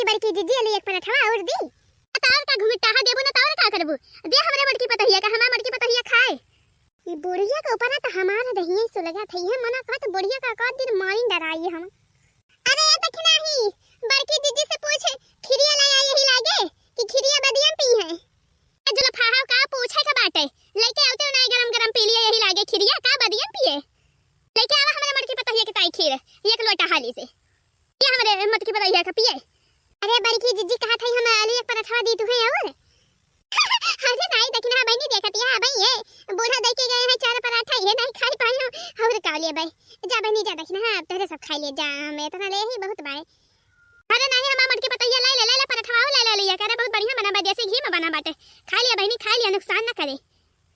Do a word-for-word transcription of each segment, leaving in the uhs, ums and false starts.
बड़की जिज्जी, अली एक परठवा और दी। त और का घुंघटाहा देबू ना, त और का करबू? दे हमरे मटकी पतोहिया का, हमार मटकी पतोहिया खाए। ई बुढ़िया के ऊपर ना त हमार दहिये सुलगा थई है, मना कहत बुढ़िया का का दिन माइन डराई हम। अरे ए दखिनाही, बड़की जिज्जी से पूछ, खिरिया ले आई यही लागे कि खिरिया बदियम पी है? ए जुलफाहा का पूछे के बाटे, लेके आवते ना गरम गरम पी लिए यही लागे खिरिया का बदियम पिए। लेके आवा हमरे मटकी पतोहिया के ताई खीर, एक लोटा हाली से। ये हमरे मटकी पतोहिया का पिए। अरे बड़की जिज्जी कहत हई हम अली एक परठवा दी तुहे और। अरे नाई दखिना बहिनी देखत या भाई ये बूढ़ा दे के गए हैं चार पराठा ये नाई खाई पाई हम और का लिए भाई। जा बहिनी जा दखिना हाँ, अब तोहरे सब खाई लिए जा, हम इतना ले ही बहुत बाए। अरे नाई हमार मटकी पतोहिया ले ले ले ले परठवा ले ले लिया करे बहुत बढ़िया बना बा देसी घी में बना बाटे। खा लिया बहिनी खा लिया नुकसान ना करे।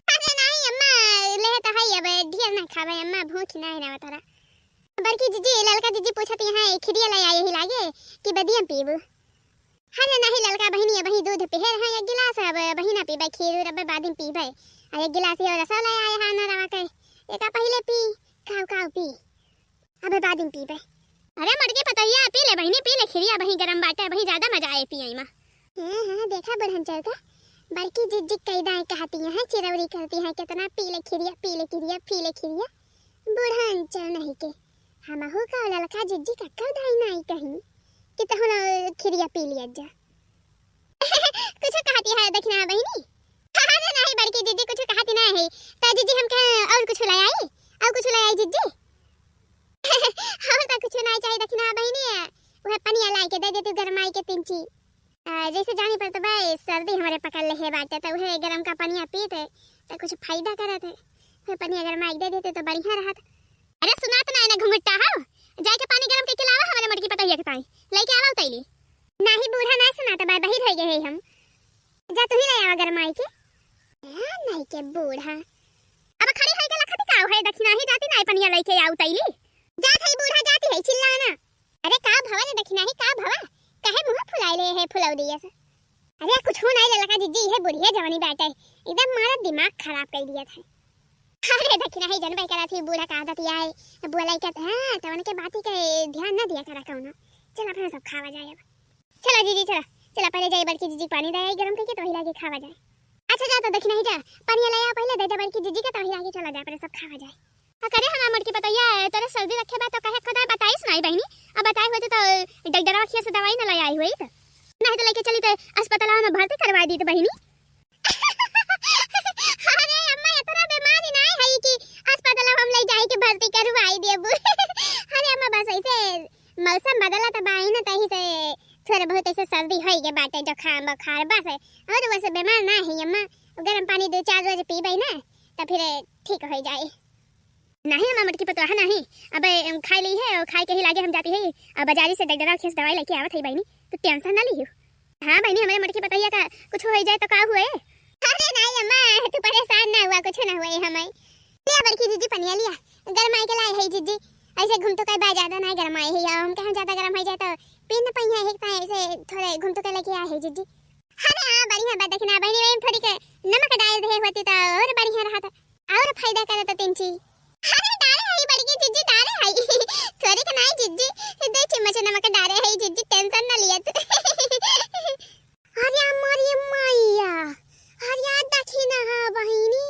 अरे नाई अम्मा, ले तो है अब ढेर ना खावे अम्मा, भूख ना है ना तारा। बड़की जिज्जी, ललका जिज्जी पूछत यहाँ खिरिया ले आई यही लागे कि बदियम पीबू? अरे नहीं ललका बहिनी, अबही दूध पिहेर है एक गिलास, अब अबही ना पीबे खीर उर, अब बादिम पीबे। आ एक गिलास ये रसो ले आए हैं ना रवा के, एका पहिले पी, काव काव पी। अबे बादिम पीबे। अरे मटकी पतोहिया, पी ले बहिनी, पी ले खिरिया, अबही गरम बाटे, अबही ज्यादा मजा आए पिए में। हाँ, हाँ, देखा बुढ़न चौका, बड़की जिज्जी कई दाएं कहती हैं, चिरौरी करती हैं, कितना पी ले खिरिया, पी ले खिरिया, पी ले खिरिया। बुढ़न चौ नहीं के, हमहू का ललका जिज्जी का कब दाई नाई कहीं कि तहु ना खिरिया पी लिया जा। कुछ कहती है दखिना बहिनी? अरे नहीं बड़की जिज्जी, कुछ कहती ना है। तो जिज्जी हमके और कुछ ले आई, और कुछ ले आई जिज्जी? और तो कुछ ना चाहिए दखिना बहिनी, वह पनिया लाई के दे दे तू गरमाई के तिनची। आ, जैसे जानी पड़त बा, सर्दी हमरे पकड़ ले है बाटे, तो वह गरम का पनिया पीते, तो कुछ फायदा करत है। वह पनिया गरमाई के दे देते तो बढ़िया रहत। अरे सुनात ना है ना घुंघटाहा, जाए के पानी गरम के लावा हमरे मटकी पतोहिया के ताई, लेके आवा उतैली। नाही बूढ़ा ना सुनात बा, बहिर हो गए है हम। जा तू ही ले आवा गरमाई के। ए, नहीं के बूढ़ा। अब खड़ी है के लखत का है, दखिना ही जाती ना पनिया लेके आऊ तैली। जात है बूढ़ा, जाती है चिल्लाना। अरे का भवा रे दखिना ही का भवा? काहे मुंह फुलाए ले है फुलाऊ दिया से? अरे कुछ हो नहीं ललका जिज्जी, ये बुढ़िया जवानी बाटे, एकदम मारा दिमाग खराब कर दिया था। अरे दखिना ही जनबे करा थी बूढ़ा का आदत या है, बोला क्या था, हाँ, तवन के बाती के ध्यान ना दिया करा कौनो। चल अपने सब खावा जाए अब। चला जीजी, चला, चला, पहले जाए बड़की जीजी के पानी दे आई गरम करके, तो वही लागे खावा जाए। अच्छा, जा तो दखिना ही जा, पानी ले आ पहले, दे दे बड़की जीजी के, तो वही लागे चला जाए, पहले सब खावा जाए। आ, करे हमार मटकी पतोहिया, तोरे सर्दी रखे बा, तो कहे खुदा बताइस नाई बहिनी, अब बताए होते तो डगडरा खिया से दवाई न ले आई होइत, नहीं तो लेके चली तो अस्पताल में भर्ती करवा दी तो बहिनी। अरे अम्मा, इतना बीमारी नाई है कि अस्पताल हम ले जाए के भर्ती करवाई देबू। अरे अम्मा, बस ऐसे मौसम बदलत बा ही ना, तही से थोड़ा बहुत ऐसे सर्दी होई के बाटे, जुकाम बुखार बस, और वैसे बीमार ना है अम्मा। गरम पानी दो चार रोज पीबे ना, तो फिर ठीक हो जाए। नहीं अम्मा, मटकी पतोहा नहीं, अब खाई ली है और खाई के ही लागे हम जाती है, अब बाजारी से डगडरा खेस दवाई लेके आवत है बहिनी, तो टेंशन ना ली। हाँ बहिनी, हमरे मटकी पतोहिया का कुछ हो जाए तो का हुए? अरे नहीं अम्मा, तू परेशान ना हुआ, कुछ ना हुए हमें। लिया बड़की जीजी पनिया लिया, गरमाई के लाए है जीजी। ऐसे घूम तो कई बार ज्यादा ना गरमाए है, या हम कहाँ ज्यादा गरम हो जाए तो पी न पाई है, एक ताई ऐसे थोड़े घूम तो के लेके आए है जीजी। अरे हाँ, बढ़िया बात। देखना बहिनी, वही थोड़ी के नमक डाल दे होती तो और बढ़िया रहता। और फायदा करत तिनची। अरे डारे हई बड़की जिज्जी, डारे हई। थोड़ी के नाई जिज्जी, दो चम्मच नमक डारे हई जिज्जी, टेंशन ना लिया तू। अरे मोरी मैया, अरे दखिना हा बहिनी,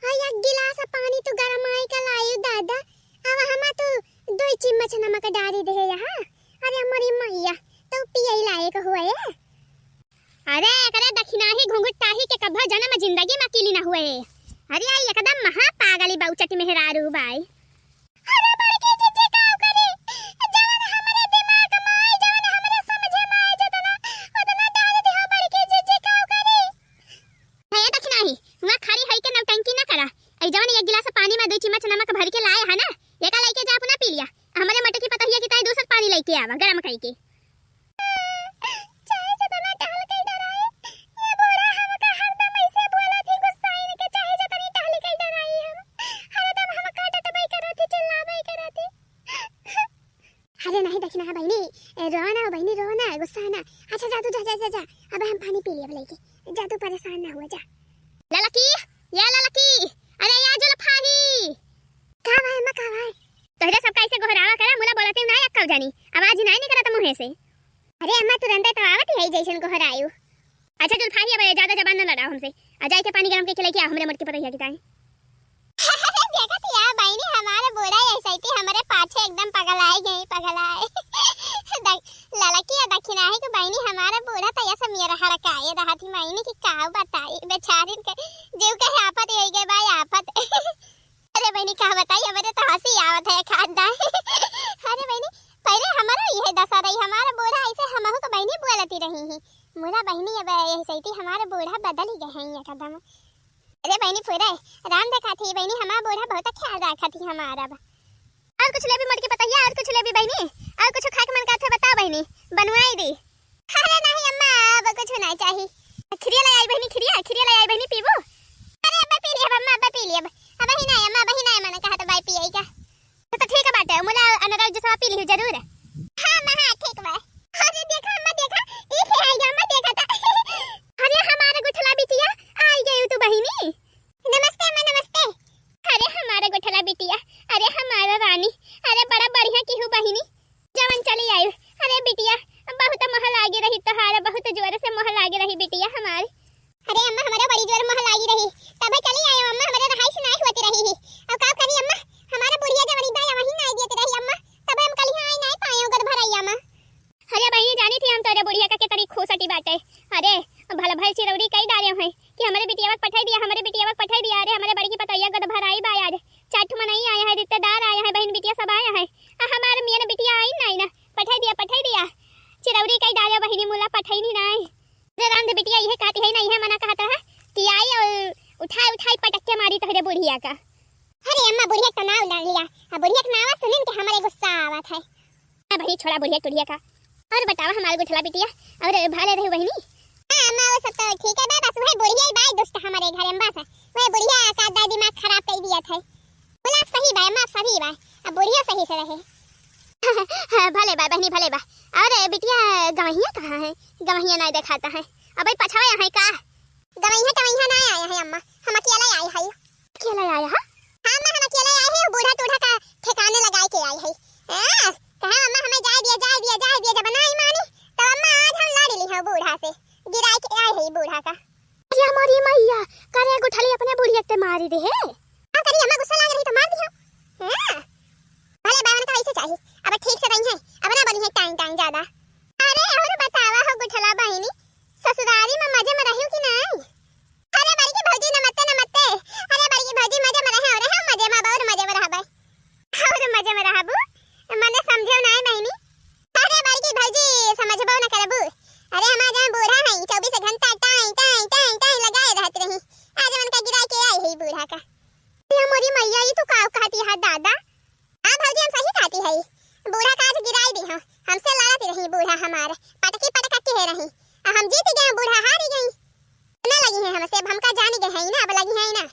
अरे एक गिलास पानी तू गरमाई के लायू दादा, अब हमा तू दो चम्मच नमक डारी दे यहाँ। अरे मोरी मैया, तू पिए लायक हुए। अरे एकरे दखिनाही घुंघटाही के कभो जनम जिंदगी में अकेली ना हुए। अरे आई एकदम महा पागली बाऊ चटी मेहरारू बाई। अरे बड़की जिज्जी का करी, जवन हमरे दिमाग में आई, जवन हमरे समझे में आई, जतना उतना डाल दे हो बड़की जिज्जी का करी। हे दखिनाही, हुआ खड़ी होई के नौटंकी ना करा। ऐ जवन एक गिलास पानी में दो चम्मच नमक भर के लाए है ना, एका लेके जा अपना पी लिया। हमरे मटकी पतोहिया की ताई दूसर पानी लेके आवा गरम कई के। चाहे जतना टहल के डराए, ये बूढ़ा हमका हरदम ऐसे बोलत ही, गुस्साइन के, चाहे जतनी टहल के डराई हम, हरदम हमका डटबे करत ही, चिल्लाबे करत ही। अरे नहीं दखिना बहिनी, ए, रो ना बहिनी, रो ना, गुस्सा ना। अच्छा जा तू, जा, जा, जा, जा, अब हम पानी पी लेब लेके, जा तू परेशान ना हुआ, जा। ललकी, या ललकी, अरे या जुल्फाही। का भाई अम्मा, का भाई? तोहरे सबका ऐसे गोहरावा करा, मुला बोलते ना अक्का जानी, आवाज ही नहीं निकलत मुँहे से। अरे अम्मा, तुरंते तो आवत ही है जैसन गोहरायु। अच्छा जुल्फाही, अब ज्यादा जबान न लड़ाओ हमसे। आ जाए के पानी गरम के खिलाई के आओ हमरे मोटकी पतोहिया के ताई। अरे देखत या बहिनी, हमार बूढ़ा ऐसे ही हमरे पाछे एकदम पगलाए गई, पगलाए। द-, ललकी या दखिनाही के बहिनी, हमार बूढ़ा तो ऐसे मेरा हड़काए रहत ही बहिनी कि का बताई, बेचारिन के जीव के आफत हो गए भाई, आफत। अरे बहिनी, का बताई, हमरे तो हंसी आवत है खानदान। अरे बहिनी, पहले हमारा यह दशा रही, हमारा बूढ़ा ऐसे हमहू के बहिनी बोलती रही ही। मोरा बहिनी, अब यही सही थी, हमारा बूढ़ा बदल ही गए हैं एकदम। अरे बहिनी, पूरे राम देखा थी बहिनी, हमारा बूढ़ा बहुत ख्याल रखा थी हमारा। अब और कुछ लेबी मोटकी पतोहिया, और कुछ लेबी बहिनी? और कुछ खाए के मन करत है बताओ बहिनी, बनवाई दी। अरे नहीं अम्मा, अब कुछ नहीं चाही। खिरिया ले आई बहिनी, खिरिया, खिरिया ले आई बहिनी, पीबू? अरे अब्बा पी लियब अम्मा, अब्बा पी लियब। अबही नहीं अम्मा, अबही नहीं मन कहत बाई पियई का। तो ठीक बाटे, मुला अनरस जूसवा पी लिहू जरूर। हाँ अम्मा, हाँ ठीक बा। अरे देखा अम्मा, देखा, ई के आई गा अम्मा, देखा ता। अरे हमार गुठला बिटिया, आई गई तू बहिनी। नमस्ते अम्मा, नमस्ते। अरे हमार गुठला बिटिया, अरे हमार रानी, अरे बड़ा बढ़िया किहू बहिनी, जवन चली आयु। अरे बिटिया, बहुत मोह लागे रही तोहार, बहुत जोर से मोह लागे रही बिटिया हमार। अरे अम्मा, हमरो बड़ी जोर मोह लागी रही, तबे चली आयो अम्मा, हमरे रहाइश नाय होती रही ही। अब का करी अम्मा, हमारा बुढ़िया जवन बा, वही नाय देती रही अम्मा, तबे हम कलिहा आई नाय पाए गद भरैया अम्मा। अरे बहिनी, जानी थी हम तोरे बुढ़िया का के तरी खूसटी बाटे। अरे, भल भल चिरौरी कई डारे हैं कि हमरे बिटिया के पठाई दिया, हमरे बिटिया के पठाई दिया। अरे, हमरे बड़की पतोहिया गद भराई बा आज। चार ठो मनई आया है, रिश्तेदार आया है, बहिन बिटिया सब आया है। आ हमार मियन बिटिया आई नाई ना, पठाई दिया, पठाई दिया। चिरौरी कई डारे बहिनी, मुला पठाई नहीं नाई। अरे रांध बिटिया, इहे कहती है ना, इहे मना कहत रहा कि आई और उठाई उठाई पटक के मारी तोहरे बुढ़िया का। अरे अम्मा, बुढ़िया का नाव ना लिया। अब बुढ़िया का नाव सुनिन के हमरे गुस्सा आवत है। अब भाई छोड़ा बुढ़िया टुढ़िया का। और बतावा हमार गुठला बिटिया, और भले रही बहिनी? हाँ अम्मा, वो सब तो ठीक है बा, बस वही बुढ़िया ही बा दुष्ट हमारे घर में बस। वही बुढ़िया का दा दिमाग खराब कर दिया था। बोला सही बा अम्मा, सही बा। अब बुढ़िया सही से रहे। हाँ, भले बा बहिनी, भले बा। और बिटिया गवहिया कहाँ है? गवहिया नहीं देखाता है। अब पछवा है का? गवैया टवैया ना आया है अम्मा, हम अकेला आए हई। अकेला आया है? हाँ अम्मा, हम अकेला आए हैं, बूढ़ा टूढ़ा का ठिकाने लगाए के आए हैं। हाँ, कहा अम्मा हमें जाए दिया, जाए दिया, जाए दिया, जब ना आई मानी, तब अम्मा आज हम लड़ ली हैं बूढ़ा से, गिराए के आए हैं बूढ़ा का। या मोरी मैया, करे गुठली अपने बुढ़िया ते मारी दे है। का करी अम्मा, गुस्सा लाग रही तो मार दी हो। हाँ। भले बावन का वैसे चाही, अब ठीक से रही है, अब ना बोली है टाइम टाइम ज्यादा। अरे और बतावा हो गुठला बहिनी, ससुरारी में मजे में रहियो कि नहीं? अरे बड़की भौजी नमस्ते नमस्ते। अरे बड़की भौजी मजे में रहे, अरे हम मजे में, बहुत मजे में रहबे। और मजे में रहबू, मने समझेउ नाई बहिनी। अरे बड़की भौजी समझबो न करबू। अरे हमार जहाँ बूढ़ा है, चौबीस घंटा टाई टाई टाई टाई लगाए रहत रही। आज उनका गिरा के आई है बूढ़ा का। ये मोरी मैया, ये तो का कहती है दादा? हाँ भौजी, हम सही कहती है। बूढ़ा का आज गिराई दी हम, हमसे लड़त रही बूढ़ा हमार, पटकी पटका के रही। आ हम जीत गए, बूढ़ा हारी गई। ना लगी है हमसे, अब हमका जानी गए है ना, अब लगी है ना।